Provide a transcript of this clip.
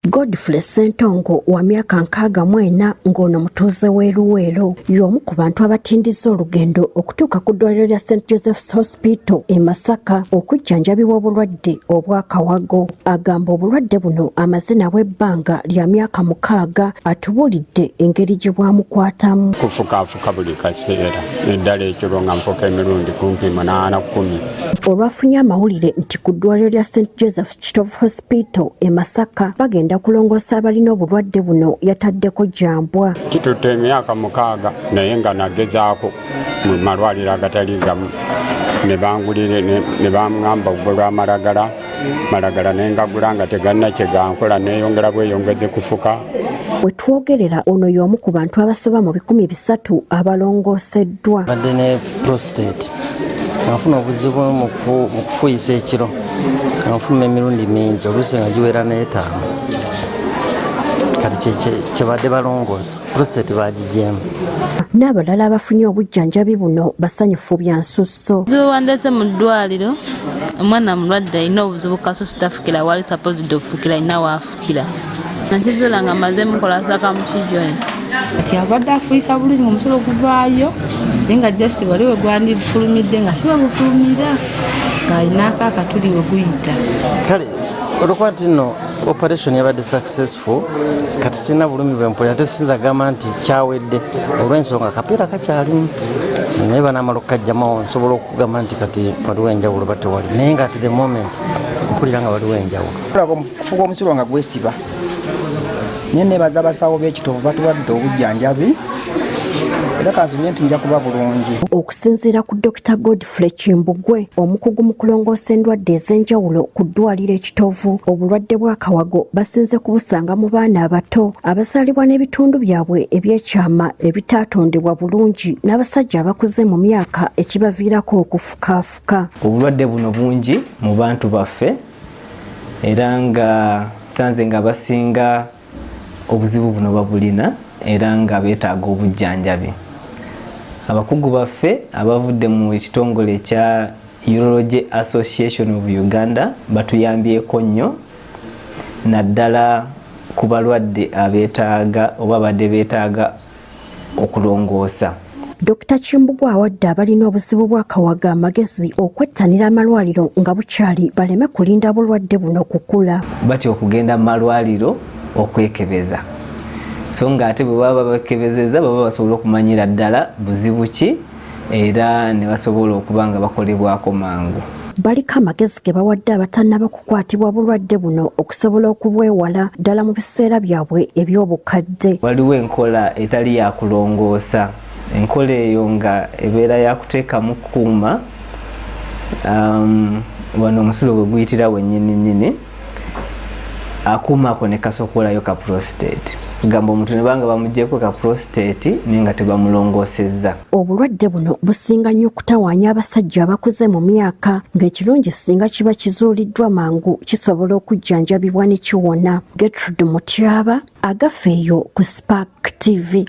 Godfrey Ssentongo wa myaka 64 ng'ono mutuuze w'e Luweero y'omu ku bantu abatindizza olugendo okutuuka ku ddwaliro lya St Joseph's Hospital e Masaka okujjanjabibwa obulwadde obw'akawago. Agamba obulwadde buno amaze nabwo ebbanga lya myaka 6. Atubuulidde engeri gye bwamukwatamu. Kufukaafuka buli kaseera, eddala ekiro nga nfuka emirundi kumpi 8 10. Olwafunye amawulire nti ku ddwaliro lya St Joseph Kitovu Hospital e Masaka bagenda kulongoosa abalina obulwadde buno, yataddeko jambwa. Kitutte emyaka 6, naye nga nagezaako mu malwaliro agatali gamu ne bangulire ne baŋŋamba ogulwa amalagala malagala ne ngagula nga tegalina kye gankola, neeyongera bweyongeze kufuka. We twogerera ono y'omu ku bantu abasoba mu 300 abalongooseddwa. Badde ne prostate, nga nfuna obuzibu mu kufuuyisa ekiro, nga nfuluma emirundi mingi, oluusi nga giwera n'etaano. Kati kyebadde balongoosa, prostate bagigyemu. N'abalala abafunye obujjanjabi buno basanyufu bya nsusso. Wandese mu ddwaliro, omwana mulwadde, alina obuzibu, kasusu tafukira wali supposed okufukira, alina waafukira. Nakizuula nga maze mukola circumcision. Kati abadde afuuyisa bulungi nga omusulo guvaayo, naye nga just wali we gwandifulumidde nga si we gufulumira, ng'alinako akatuli we guyita. Kale olwokuba nti nno operation yabadde successful, kati sirina bulumi bwempulira, ate sinza gamba nti kyawedde olw'ensonga akapiira kakyalimu, naye banamala okukajjamawo nsobola okugamba nti kati waliwo enjawulo ba tewali, naye nga at the moment mpulira nga waliwo enjawulo. Kufuka omusulo nga gwesiba, naye nebaza abasawo b'ekitovu, batuwadde obujjanjabi era kansubire nti nja kuba bulungi. Okusinziira ku Dr Godfrey Kimbugwe, omukugu mu kulongoosa endwadde ez'enjawulo ku ddwaliro Ekitovu, obulwadde bw'akawago basinze kubusanga mu baana abato abazaalibwa n'ebitundu byabwe ebyekyama ebitaatondebwa bulungi n'abasajja abakuze mu myaka, ekibaviirako okufukaafuka. Obulwadde buno bungi mu bantu baffe, era nga sanze nga basinga obuzibu buno babulina era nga beetaaga obujjanjabi. Abakugu baffe abavudde mu kitongole ekya Urology Association of Uganda batuyambyeko nnyo, naddala ku balwadde abeetaaga oba badde beetaaga okulongoosa. Dr Kimbugwe awadde abalina obuzibu bw'akawago amagezi okwettanira amalwaliro nga bukyali, baleme kulinda bulwadde buno kukula. Batya okugenda mu malwaliro okwekebeza, so nga ate bwe baba bakebezeza baba basobola okumanyira ddala buzibu ki era ne basobola okuba nga bakolebwako mangu. Baliko amagezi ge bawadde abatannaba kukwatibwa bulwadde buno okusobola okubwewala ddala mu biseera byabwe eby'obukadde. Waliwo enkola etali yakulongoosa, enkola eyo nga ebeera yakuteekamu kuuma wano omusulo bwe guyitira wennyini nnyini, akuuma ako ne kasokolayo ka prostate, gamba omuntu ne banga bamugyeko ka prostate naye nga tebamulongoosezza. Obulwadde buno businga nnyo okutawaanya abasajja abakuze mu myaka, ng'ekirungi singa kiba kizuuliddwa mangu kisobola okujjanjabibwa ne kiwona. Gertrude Mutyaba, Agafeeyo ku Spark TV.